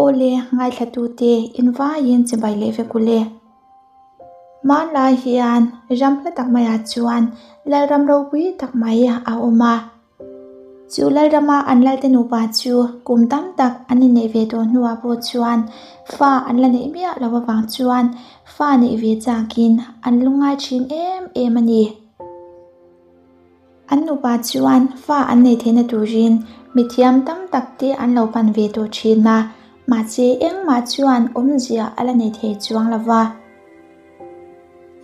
Awle, ngaithlatute invaiin chibai leh vek ule. Hmanlai hian ram hla tak maiah chuan Lalram ropui tak mai a awm a. Chu Lalrama an Lalte nupa chu kum tam tak an inneih ve tawh hnuah pawh chuan fa an la neih miah loh avang chuan fa neih ve chakin an lungngai thin em em a ni. An nupa chuan fa an nei theihna turin mithiam tam tak te an lo pan ve tawh thin a, mahse engmah chuan awmzia a la nei thei chuang lo va.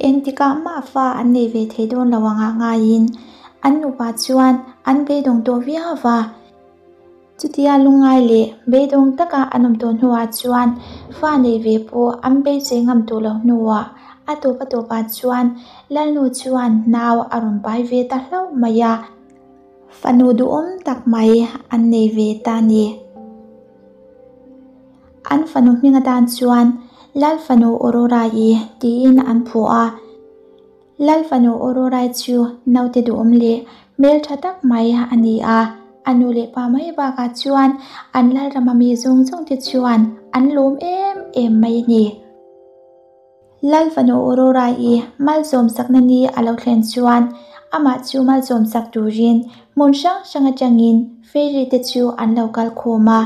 Engtikah mah fa an nei ve thei dawn lo angah ngaiin an nupa chuan an beidawng tawh viau va. Chutia lungngai leh beidawng taka an awm tawh hnuah chuan fa nei ve pawh an beisei ngam tawh loh hnuah a tawp a tawpah chuan Lalnu chuan nau a rawn pai ve ta hlauh mai a, fanu duhawm tak mai an nei ve ta a ni. An fanu hming atan chuan Lalfanu Aurora-i tiin an phuah a. Lalfanu Aurorai chu naute duhawm leh hmeltha tak mai a ni a, a nu leh pa mai bakah chuan an Lalrama mi zawng zawng te chuan an lawm em em mai a ni. Lalfanu Aurorai malsawm sakna ni a lo thlen chuan amah chu malsawm sak turin hmun hrang hrang atangin fairy te chu an lo kal khawm a.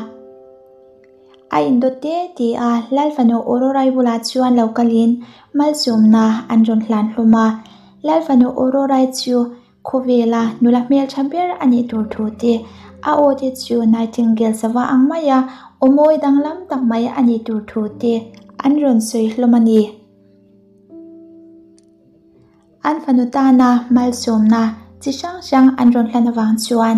A indawt te ti a, Lalfanu Aurorai bulah chuan lo kalin malsawmna an rawn hlan hlawm a. Lalfanu Aurorai chu khawvela nula hmeltha ber a nih tur thu te, a aw te chu nightingale sava ang maia aw mawi danglam tak mai a nih tur thu te an rawn sawi hlawm a ni. An fanu tana malsawmna chi hrang hrang an rawn hlan avang chuan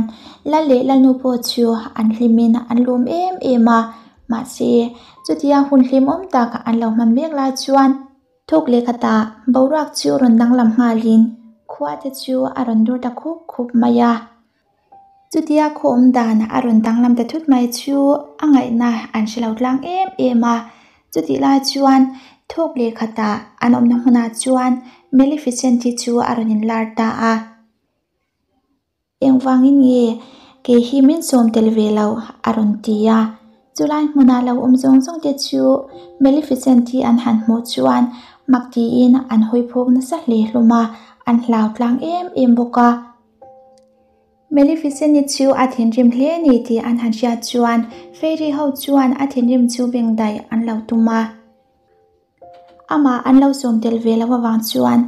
Lal leh Lalnu pawh chu an hlimin an lawm em em a, mahse chutia hun hlimawm tak an lo hman mek lai chuan thawk leh khatah boruak chu rawn danglam nghalin khua te chu a rawn dur ta khup khup mai a. Chutia khaw awm dan a rawn danglam ta thut mai chu a ngaihna an hre lo tlang em em a. Chutih lai chuan thawk leh khatah an awmna hmunah chuan Maleficent-i chu a rawn inlar ta a. Engvangin nge kei hi min sawm tel ve lo a rawn ti a. Chulai hmuna lo awm zawng zawng te chu Maleficent-i an han hmuh chuan mak tiin an hawi phawk nasa hle hlawm a, an hlau tlang em em bawk a. Maleficent-i chu a thinrim hle a ni tih an han hriat chuan Fairy ho chuan a thinrim chu bengdaih an lo tum a. Amah an lo sawm tel ve lo avang chuan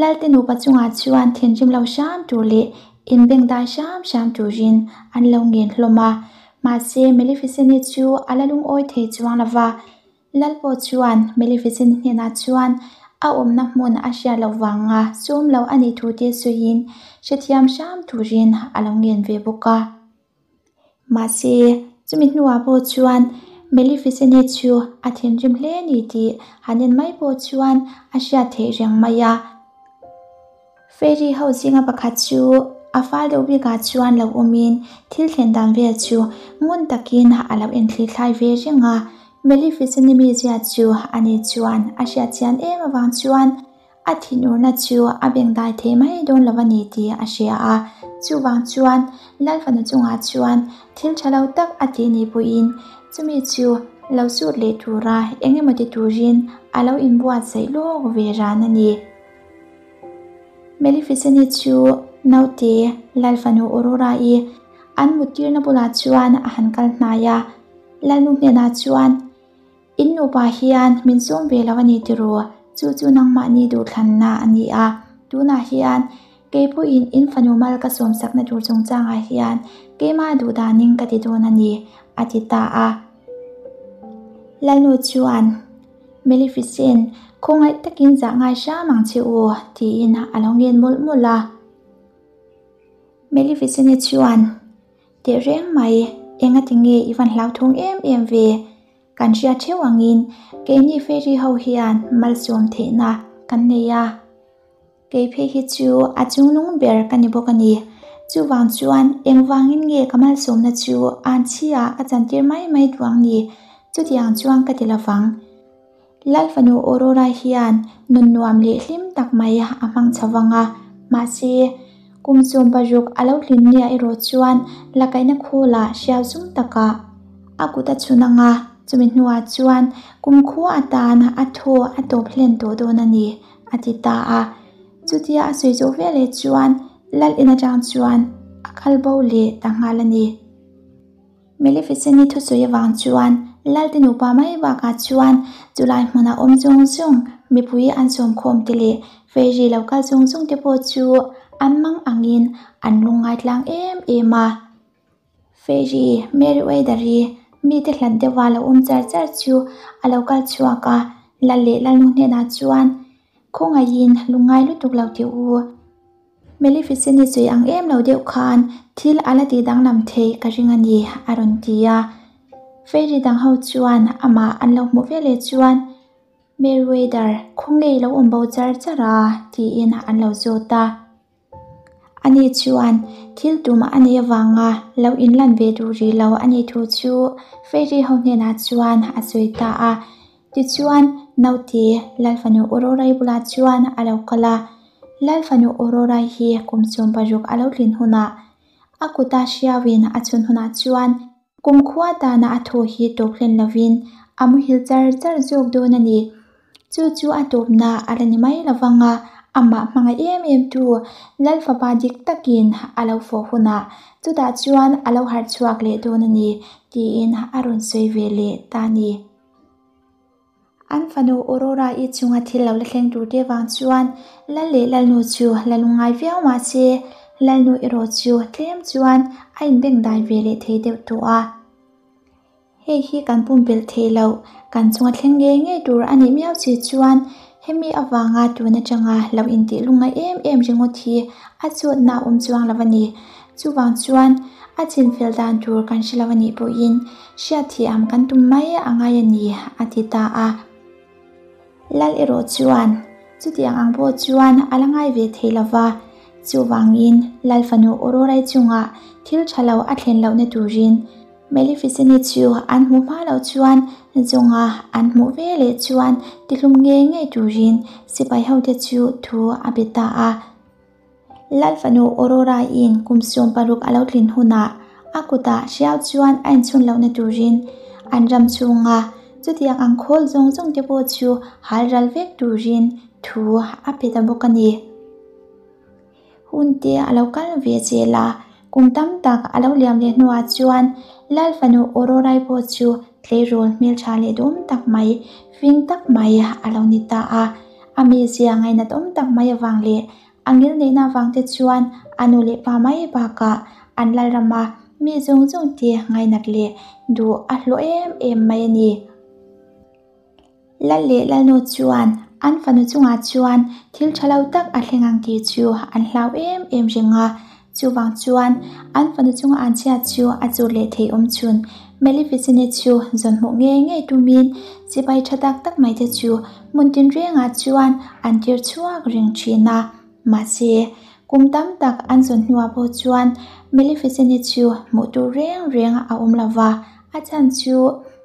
Lalte nupa chungah chuan thinrim lo hram tur leh inbengdai hram hram turin an lo ngen hlawm a. Mahse Maleficent-i chu a la lungawi thei chuang lo va. Lal pawh chuan Maleficent hnenah chuan a awmna hmun a hriat loh vanga sawm lo a nih thu te sawiin hrethiam hram turin a lo ngen ve bawk a. Mahse, chumi hnuah pawh chuan Maleficent-i chu a thinrim hle a ni tih han en mai pawh chuan a hriat theih reng mai a. Fairy ho zinga pakhat chu a fal deuh bikah chuan lo awmin thil thlen dan vel chu ngun takin a lo enthli thlai ve reng a. Maleficent-i mizia chu ani chuan a hriat chian em avang chuan a thinurna chu a bengdai thei mai dawn lo a ni tih a hria a. Chuvang chuan Lalfanu chungah chuan thil tha lo tak a tih ni pawhin chumi chu lo sut leh tura eng emaw ti turin a lo inbuatsaih lawk ve ran a ni. Maleficent-i chu naute Lalfanu Aurora-i an muttirna bulah chuan a han kal hnai a, Lalnu hnenah chuan, In nupa hian min sawm ve lo a ni tiraw? Chu chu nangmahni duhthlanna a ni a, tunah hian kei pawhin in fanu mal ka sawmsakna tur chungchangah hian keimah duhdanin ka ti dawn a ni, a ti ta a. Lalnu chuan. Maleficent, khawngaih takin zah ngai hram ang che u, tiin a lo ngen mawlh mawlh a. Maleficent-i chuan, Teh reng mai, engati nge i van hlauthawng em em ve? Kan hriat theuh angin keini fairy ho hian malsawm theihna kan nei a. Kei phei hi chu a chungnung ber ka ni bawk a ni. Chuvang chuan engvangin nge ka malsawmna chu an chhia ka chantir mai mai duh ang ni? Chutiang chuan ka ti lovang. Lalfanu Aurora hian nun nuam leh hlim tak mai a hmang chho vang a. Mahse, kum 16 a lo hlim nia erawh chuan lakaihna khawlah hriau zum takah a kut a chhun ang a. Chumi hnuah chuan kumkhua atan a thaw a tawp hlen tawh dawn a ni, a ti ta a. Chutia a sawi zawh veleh chuan Lal in atang chuan a kal bo leh ta nghal a ni. Maleficent-i thusawi avang chuan Lalte nupa mai bakah chuan chulai hmuna awm zawng zawng mipui an sawmkhawm te leh fairy lo kal zawng zawng te pawh chu an mang angin an lungngai tlang em em a. Fairy Merryweather-i mite hlat deuha lo awm char char chu a lo kal chhuak a, Lal leh Lalnu hnenah chuan Khawngaihin lungngai lutuk lo teh u. Maleficent-i sawi ang em lo deuh khan thil a la tih danglam theih ka ring a ni, a rawn ti a. Fairy dang ho chuan amah an lo hmuh veleh chuan Merryweather, khawnge i lo awm bo char char a? tiin an lo zawt a. Ani chuan thil tum a nei avanga lo inlan ve duh rih lo a nih thu chu Fairy ho hnenah chuan a sawi ta a. Tichuan, naute Lalfanu Aurorai bulah chuan a lo kal a. Lalfanu Aurorai hi kum 16 a lo tlin hunah, a kuta hriauin a chhun hunah chuan kumkhua tana a thaw hi tawp hlen lovin a muhil char char zawk dawn a ni. Chu chu a tawpna a la ni mai lovang a, amah hmangaih em em tu Lalfapa dik takin a lo fawh hunah chutah chuan a lo harh chhuak leh dawn a ni, tiin a rawn sawi ve leh ta a ni. An fanu Aurora-i chunga thil lo la thleng tur te vang chuan Lal leh Lalnu chu la lungngai viau mah se, Lalnu erawh chu tlem chuan a inbengdai ve leh thei deuh tawh a. Hei hi kan pumpelh theih loh, kan chunga thleng ngei ngei tur a nih miau si chuan hemi avanga tun atanga lo intih lungngai em em ringawt hi a chawtna a awm chuang lo a ni. Chuvang chuan a chinfel dan tur kan hre lo a nih pawhin hriatthiam kan tum mai a ngai a ni, a ti ta a. Lal erawh chuan chutiang ang pawh chuan a la ngai ve thei lo va, chuvangin Lal fanu Aurorai chungah thil tha lo a thlen lohna turin Maleficent-i chu an hmuh hma loh chuan zawnga an hmuh ve leh chuan tihlum ngei ngei turin sipai hote chu thu a be ta a. Lal fanu Aurora-in kum 16 a lo tlin hunah a kutah hriau chuan a inchhun lohna turin an ram chhunga chutiang ang khawl zawng zawng te pawh chu hal ral vek turin thu a pe ta bawk a ni. Hun te a lo kal ve zel a, kum tam tak a lo liam leh hnuah chuan Lal fanu Aurora-i pawh chu tleirawl hmeltha leh duhawm tak mai, fing tak mai a lo ni ta a. A mizia ngainat awm tak mai avang leh a ngilneihna avang te chuan a nu leh pa mai bakah an lalrama mi zawng zawng te ngainat leh duh a hlawh em em mai a ni. Lal leh Lalnu chuan an fanu chungah chuan thil tha lo tak a thleng ang tih chu an hlau em em reng a, Chuvang chuan an fanu chunga an chhiat chu a chut leh thei awm chhun. Maleficent-i chu zawn hmuh ngei ngei tumin sipai tha tak tak mai te chu hmun tinrengah chuan an tir chhuak reng thin a. Mahse, kum tam tak an zawn hnuah pawh chuan Maleficent-i chu hmuh tur reng reng a awm lo va, a chhan chu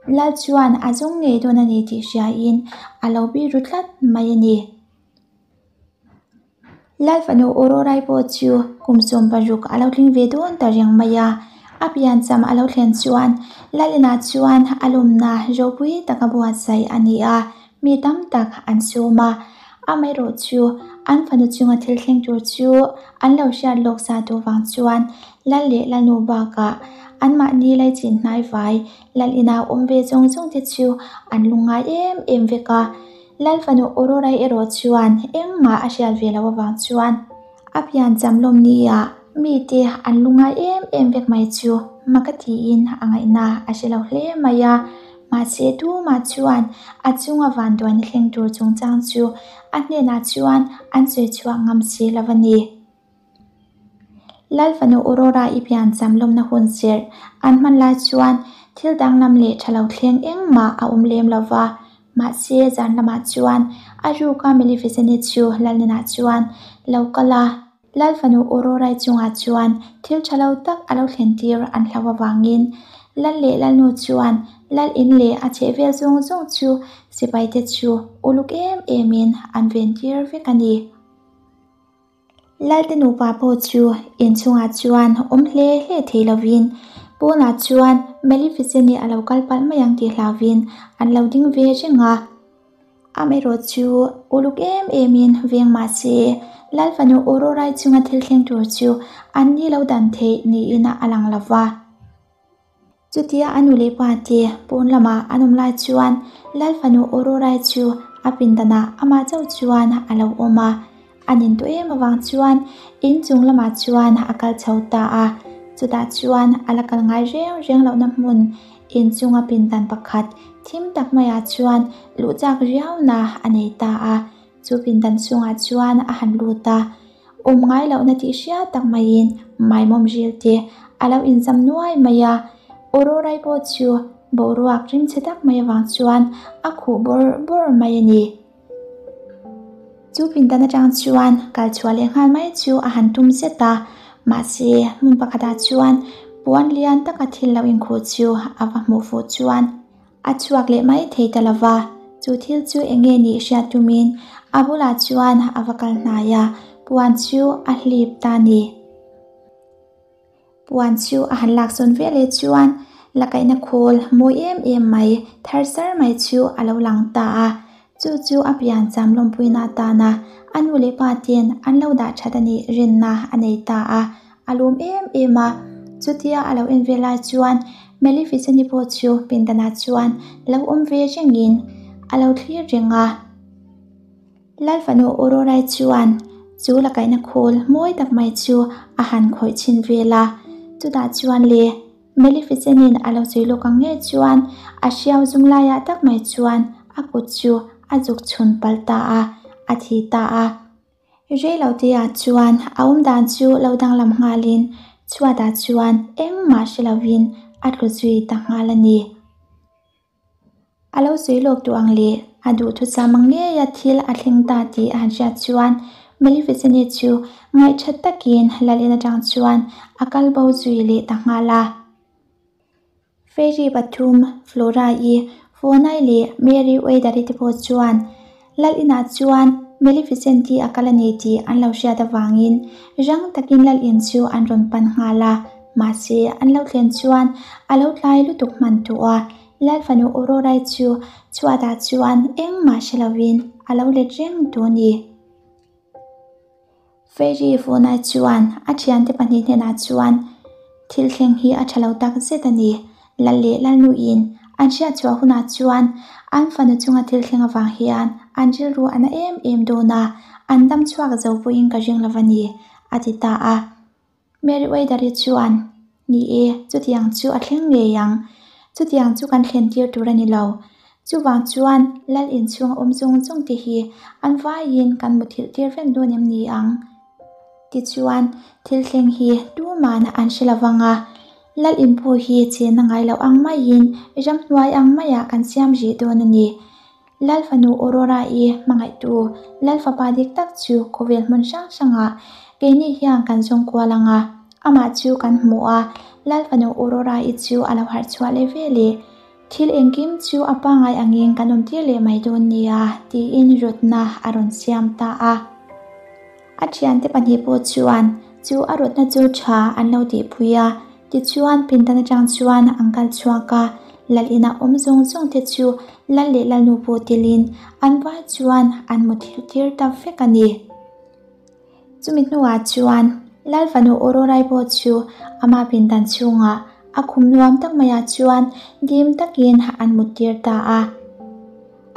Lal chuan a zawng ngei dawn a ni tih hriain a lo biru tlat mai a ni. Lal fanu Aurorai pawh chu kum 16 a lo tling ve dawn ta reng mai a, a piancham a lo thlen chuan Lal inah chuan a lawmna ropui taka buatsaih a ni a, mi tam tak an sawm a, amaherawh chu an fanu chunga thil thleng tur chu an lo hriat lawk sa tawh vang chuan Lal leh Lalnu bakah anmahni laichin hnaivai Lal inah awm ve zawng zawng te chu an lungngai em em vek a. Lal fanu Aurorai erawh chuan engmah a hriat ve loh avang chuan a piancham lawm nia mite an lungngai em em vek mai chu mak a tiin a ngaihna a hre lo hle mai a. Mahse tumah chuan a chunga vanduaina thleng tur chungchang chu a hnenah chuan an sawi chhuak ngam si lo a ni. Lal fanu Aurora i piancham lawmna hun serh an hman lai chuan thil danglam leh tha lo thleng engmah a awm lem lo va. Mahse zan lamah chuan a ruka Maleficent-i chu Lalnenah chuan lo kal a. Lal fanu Aurora-i chungah chuan thil tha lo tak a lo thlen tir an hlau avangin Lal leh Lalnu chuan Lal in leh a chhehvel zawng zawng chu sipaite chu uluk em emin an ven tir vek a ni. Lalte nupa pawh chu inchhungah chuan awm hle hle thei lovin Pawnah chuan Maleficent-i a lo kal palh mai ang tih hlauvin an lo ding ve reng a. Amaherawh chu uluk em emin veng mah se, Lal fanu Aurora-i chunga thil thleng tur chu an ni lo dan theih niin a lang lo va. Chutia a nu leh pa te pawn lama an awm lai chuan Lal fanu Aurora-i chu a pindanah amah chauh chuan a lo awm a. A nin tawh em avang chuan inchung lamah chuan a kal chho ta a, chutah chuan a la kal ngai reng reng lohna hmun inchunga pindan pakhat thim tak maiah chuan luh chak riauna a nei ta a, chu pindan chhungah chuan a han lut a, awm ngai lohna tih hriat tak maiin maimawm ril te a lo inzam nuai mai a, Aurora-i pawh chu boruak rimchhe tak mai avang chuan a khuh bawrh bawrh mai a ni. Chu pindan atang chuan kal chhuah leh nghal mai chu a han tum zet a, mahse hmun pakhatah chuan puan lian taka thil lo inkhuh chu a va hmuh fuh chuan a chhuak leh mai thei ta lo va, chu thil chu eng nge nih hriat tumin a bulah chuan a va kal hnai a, puan chu a hlip ta a ni. Puan chu a han lak sawn ve leh chuan la kaihna khawl mawi em em mai thar sar mai chu a lo lang ta a, chu chu a pian cham lawmpuina atana a nu leh pa ten an lo dah that a nih rinna a nei ta a, a lawm em em a. Chutia a lo en ve lai chuan Maleficent-i pawh chu pindanah chuan lo awm ve rengin a lo thlir reng a. Lal fanu Aurorai chuan chu la kaihna khawl mawi tak mai chu a han khawih chhin vel a, chutah chuan le Maleficent-in a lo sawi lawk ang nge chuan a hriau zum laiah tak mai chuan a kut chu a zuk chhun palh ta a, a thi ta a. Reiloteah chuan a awmdan chu lo danglam nghalin chhuatah chuan engmah hre lovin a tlu zui ta nghal a ni. A lo sawi lawk duh ang leh a duhthusam ang ngeia thil a thleng ta tih a han hriat chuan Maleficent-i chu ngaihthat takin Lalin atang chuan a kal bo zui leh ta nghal a. Fairy pathum, Flora-i, Fawnai leh Mary Weather-i te pawh chuan Lal inah chuan Maleficent-i a kal a ni tih an lo hriat avangin rang takin Lal in chu an rawn pan nghal a, mahse an lo thlen chuan a lo tlai lutuk hman tawh a, Lal fanu Aurora-i chu chhuatah chuan engmah hre lovin a lo let reng tawh a ni. Fairy Fona chuan a thiante pahnih hnenah chuan, Thil thleng hi a tha lo tak zet a ni. Lal leh Lalnuin an hriat chhuah hunah chuan an fanu chunga thil thleng avang hian an rilru a na em em dawn a, an dam chhuak zo pawhin ka ring lo va ni, a ti ta a. Meriwether-i chuan, Ni e, chutiang chu a thleng ngei ang. Chutiang chu kan thlen tir tur a ni lo. Chuvang chuan lal inchhung awm zawng zawng te hi an vaiin kan muthilh tir vek dawn em ni ang? Tichuan, thil thleng hi tuman an hre lo vang a, lal in pawh hi chenna ngai loh ang maiin ramhnuai ang maiah kan siam rih dawn a ni. Lal fanu Aurora-i hmangaihtu Lal fapa dik tak chu khawvel hmun hrang hrangah keini hian kan zawng kual ang a, amah chu kan hmu a, Lal fanu Aurora-i chu a lo harh chhuah leh ve leh. Thil engkim chu a pangngai angin kan awm tir leh mai dawn nia, tiin rawtna a rawn siam ta a. A thiante pahnih pawh chuan chu a rawtna chu tha an lo tihpui a, tichuan pindan atang chuan an kal chhuak a, lal inah awm zawng zawng te chu lal leh lalnu pawh telin an vai chuan an muthilh tir ta vek a ni. Chumi hnuah chuan lal fanu Aurorai pawh chu ama pindan chhungah a khum nuam tak maiah chuan dim takin an muttir ta a.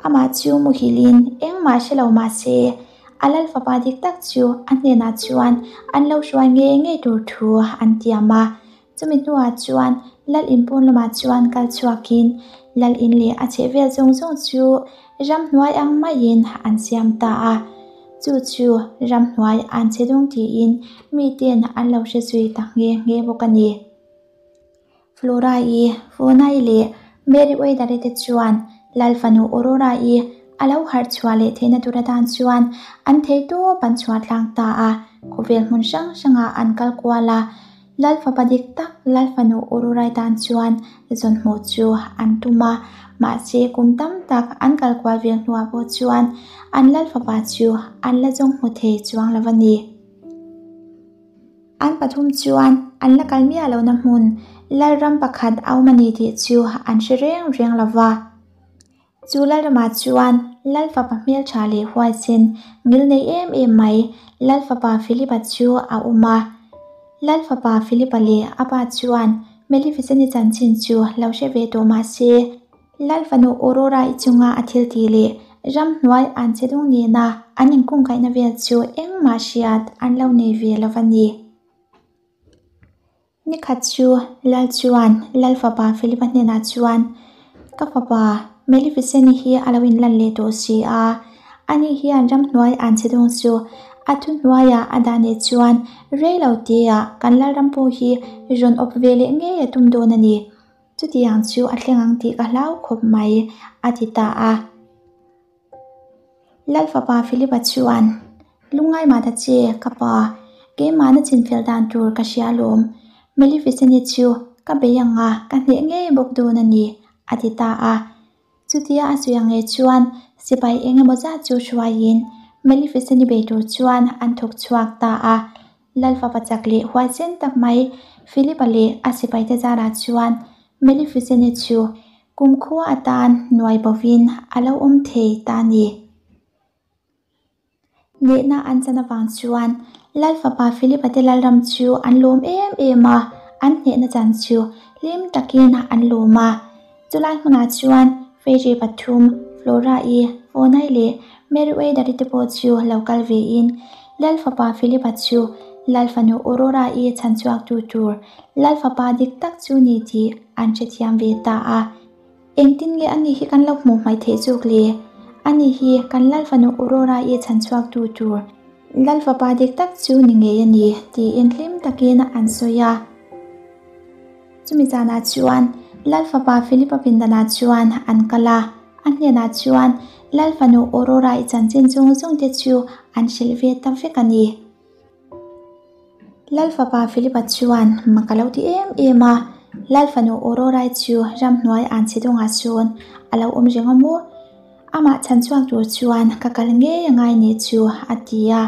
Amah chu muhilin engmah hre lo mah se, a lal fapa dik tak chu a hnenah chuan an lo hruai ngei ngei tur thu an tiam a. Chumi hnuah chuan lal in pawn lamah chuan kal chhuakin lal in leh a chhehvel zawng zawng chu ramhnuai ang maiin an siam ta a. Chu chu ramhnuai an che dawng tiin miten an lo hre zui ta nghe nghe bawk a ni. Flora-i, Fona-i leh Mary Weather-i te chuan Lal fanu Aurora-i a lo harh chhuah leh theihna tur atan chuan an theihtawp an chhuah tlang ta a, khawvel hmun hrang hrangah an kal kual a. Lal fapa dik tak Lal fanu Aurora-i tan chuan zawn hmuh chu an tum a, mahse kum tam tak an kal kual vel hnuah pawh chuan an Lal fapa chu an la zawng hmu thei chuang lo a ni. An pathum chuan an la kal miah lohna hmun Lalram pakhat a awm a ni tih chu an hre reng reng lo va. Chu Lalramah chuan Lal fapa hmeltha leh huaisen ngil nei em em mai Lal fapa Philip-a chu a awm a. Lal fapa Philip-a leh a pa chuan Maleficent-i chanchin chu lo hre ve tawh mah se, Lal fanu Aurora-i chunga a thil tih leh ramhnuai an che dung nena an inkungkaihna vel chu engmah hriat an lo nei ve lo va ni. Ni khat chu Lal chuan Lal fapa Philip-a hnenah chuan, Ka fapa, Maleficent-i hi a lo inlan leh tawh si a, ani hian ramhnuai an che dawng chu a thuhnuaiah a dah nih chuan rei lo teah kan Lalram pawh hi rawn awp ve leh ngei a tum dawn a ni. Chutiang chu a thleng ang tih ka hlau khawp mai, a ti ta a. Lal fapa Philip-a chuan, Lungngai mah ta che, ka pa, keimahna chinfel dan tur ka hria alawm. Maleficent-i chu ka bei ang a, ka hneh ngei bawk dawn a ni, a ti ta a. Chutia a sawi ang ngei chuan sipai eng emaw zat chu hruaiin Maleficent-i bei tur chuan an thawk chhuak ta a. Lal fapa chak leh huaisen tak mai Philip-a leh a sipaite zarah chuan Maleficent-i chu Kumkhua atan nuai bovin a lo awm thei ta a ni. Hnehna an chan avang chuan Lal fapa Philip-a te Lalram chu an lawm em em a, an hnehna chan chu hlim takin an lawm a. Chulai hmunah chuan Fairy pathum, Flora-i, Fawnai leh Meriwether-i te pawh chu lo kal vein Lal fapa Philip-a chu Lal fanu Aurora-i chhanchhuaktu tur Lal fapa dik tak chu ni tih an hrethiam ve ta a. Engtin nge ani hi kan lo hmuh hmaih theih zawk le? Ani hi kan Lal fanu Aurora-i chhanchhuaktu tur Lal fapa dik tak chu ni ngei a ni tiin hlim takin an sawi a. Chumi zanah chuan Lal fapa Philip-a pindanah chuan an kal a, a hnenah chuan Lal fanu Aurora-i chanchin zawng zawng te chu an hrilh ve ta vek a ni. Lal fapa Philip-a chuan mak a lo ti em em a, Lal fanu Aurora-i chu ramhnuai an chhe dawngah sawn a lo awm reng a maw? Amah chhan chhuak tur chuan ka kal ngei a ngai nih chu a ti a.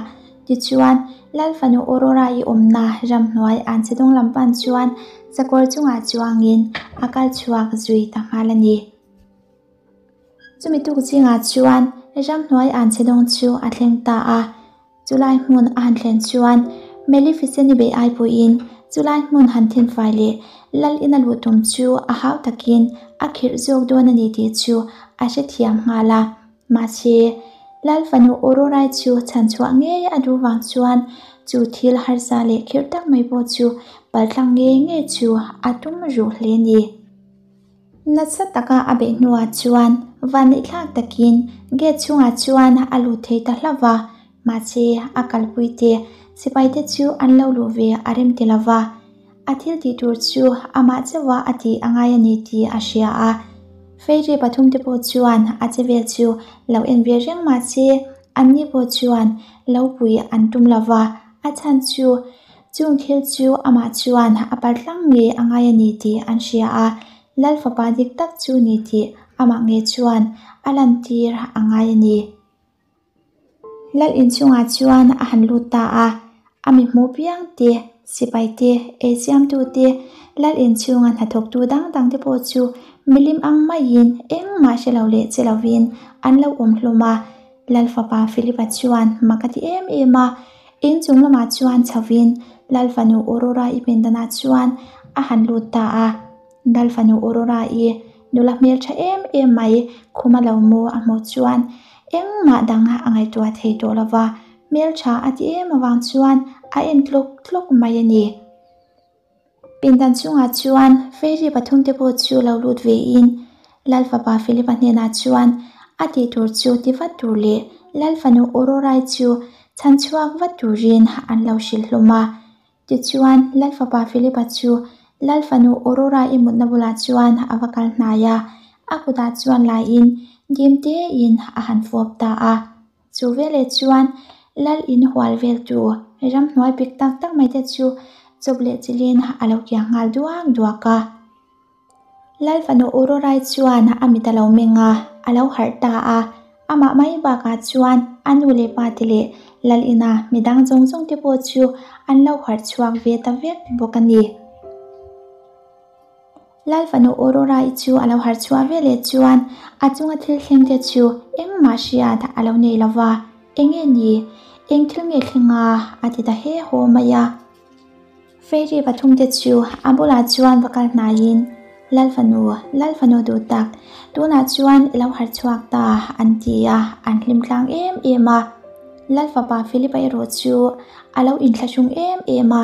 Tichuan, Lal fanu Aurora-i awmna ramhnuai an chhe dawng lam pan chuan sakawr chungah chuangin a kal chhuak zui ta nghal a ni. Chumi tuk zingah chuan ramhnuai an chhe dawng chu a thleng ta a. Chulai hmun a han thlen chuan Maleficent-i bei ai pawhin chulai hmun han thenfai leh Lal ina luh tum chu a hau takin a khirh zawk dawn a ni tih chu a hrethiam nghal a. Mahse, Lal fanu Aurora-i chu chhanchhuah ngei a duh vang chuan chu thil harsa leh khirh tak mai pawh chu paltlang ngei ngei chu a tum ruh hle a ni. Nasa taka a beih hnuah chuan vanneihthlak takin gate chhungah chuan a lut thei ta hlauh va, mahse a kalpui te sipai te chu an lo luh ve a rem ti lo va, a thil tih tur chu amah chauha a tih a ngai a ni tih a hria a. Fairy pathum te pawh chuan a che vel chu lo en ve reng mahse anni pawh chuan lo pui an tum lo va, a chhan chu Chung thil chu amah chuan a paltlang ngei a ngai a ni tih an hria a, Lal fapa dik tak chu ni tih amah ngei chuan a lantir a ngai a ni. Lal inchhungah chuan a han lut ta a, a mi hmuh piang te, sipai te, ei siamtu te, Lal inchhunga hnathawktu dang dang te pawh chu milim ang maiin engmah hre lo leh che lovin an lo awm hlawm a. Lal fapa Philip-a chuan mak a ti em em a, inchung lamah chuan chhovin Lal fanu Aurora-i pindanah chuan a han lut ta a. Lal fanu Aurora-i nula hmeltha em em mai khuma lo mu a hmuh chuan engmah dang a ngaihtuah thei tawh lo va, hmeltha a ti em avang chuan a en tlawk tlawk mai a ni. Pindan chungah chuan Fairy pathumte pawh chu lo lut vein Lal fapa Philip-a hnenah chuan a tih tur chu ti vat tur leh Lal fanu Aurora-i chu chhan chhuak vat turin an lo hrilh hlawm a. Tichuan Lal fapa Philip-a chu Lal fanu Aurora-i mutna bulah chuan a va kal hnai a, a kutah chuan laiin dim tein a han fawp ta a. Chu veleh chuan Lal in hual vel tu ramhnuai pik tak tak mai te chu chawp leh chilhin a lo kiang nghal duak duak a. Lal fanu Aurorai chuan a mit a lo meng a, a lo harh ta a. Amah mai bakah chuan a nu leh pa te leh Lal ina midang zawng zawng te pawh chu an lo harh chhuak ve ta vek bawk a ni. Lal fanu Aurora-i chu a lo harh chhuah veleh chuan a chunga thil thleng te chu engmah hriat a lo nei lo va, Enge ni? Eng thil nge thleng a? a ti ta he haw mai a. Fairy pathumte chu a bulah chuan va kal hnaiin, Lal fanu, Lal fanu duh tak, tunah chuan i lo harh chhuak ta, an ti a, an hlim tlang em em a. Lal fapa Philip-a erawh chu a lo inthlahrung em em a,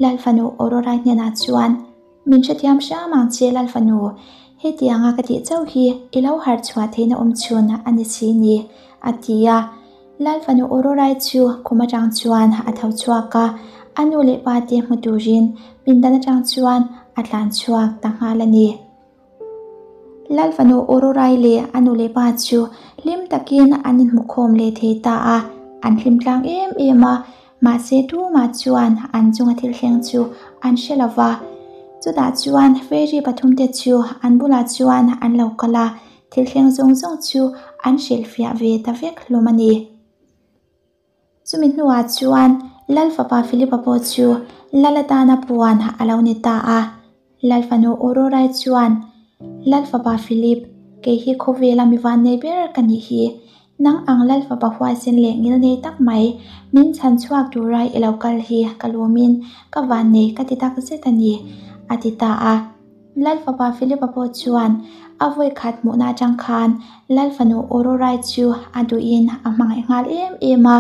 Lal fanu Aurora hnenah chuan, Min hrethiam hram ang che Lal fanu, hetianga ka tih chauh hi i lo harh chhuah theihna awm chhun a ni si ni, a ti a. Lal fanu Aurorai chu khum atang chuan a tho chhuak a, a nu leh pa te hmu turin pindan atang chuan a tlan chhuak ta nghal a ni. Lal fanu Aurorai leh a nu leh pa chu hlim takin an inhmukhawm leh thei ta a, an hlim tlang em em a, Mahse tumah chuan an chunga thil thleng chu an hre lo va. Chutah chuan fairy pathumte chu an bulah chuan an lo kal a, thil thleng zawng zawng chu an hrilhfiah ve ta vek hlawm a ni. Chumi hnuah chuan Lal fapa Philip-a pawh chu Lal atana puan a lo ni ta a. Lal fanu Aurorai chuan, Lal fapa Philip, kei hi khawvela mi vannei ber ka nih hi. Nang ang Lal fapa huaisen leh ngilnei tak mai, min chhan chhuak tura i lo kal hi ka lawmin ka vannei ka ti tak zet a ni, a ti ta a. Lal fapa Philip-a pawh chuan a vawi khat hmuhna atang khan Lal fanu Aurorai chu a duhin a hmangaih nghal em em a.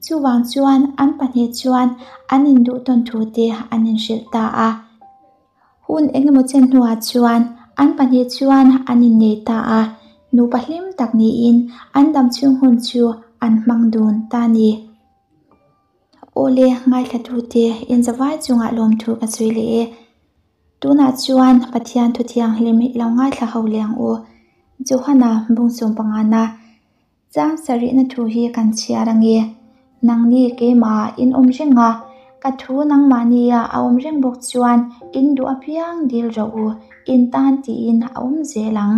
Chuvang chuan an pahnih chuan an induh tawn thu te an inhrilh ta a. Hun engemaw chen hnuah chuan an pahnih chuan an innei ta a, nupa hlim tak niin an dam chhung hun chu an hmang dun ta a ni. Awle ngaithlatute inzavai chungah lawmthu ka sawi leh e. Tunah chuan Pathian thu thianghlim i lo ngaithla ho leh ang u. Johana bung pangana. Chang sarihna thu hi kan chhiar ange. Nangni keimah in awm reng a, ka thu nangmahnia a awm reng bawk chuan in duh apiang dil rawh u, in tan tiin a awm zel ang.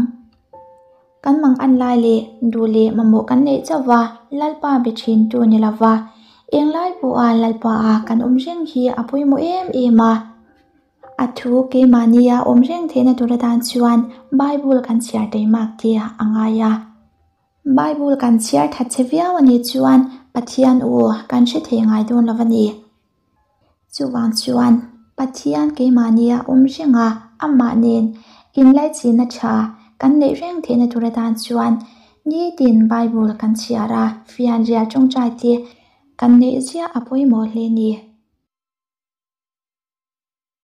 Kan mang an lai leh duh leh mamawh kan neih chauh va, Lalpa be thintu ni lova, englai pawha Lalpa a kan awm reng hi a pawimawh em em a. A thu keimahnia awm reng theihna tur atan chuan Bible kan chhiar teimak te a ngai a. Bible kan chhiar that che viau a nih chuan Pathian u kan hre thei ngai dawn lo a ni. Chuvang chuan Pathian keimahnia awm reng a, amah nen inlaichinna tha kan neih reng theihna tur atan chuan nitin Bible kan chhiar a, fianrial tawngtai te kan neih ziah a pawimawh hle a ni.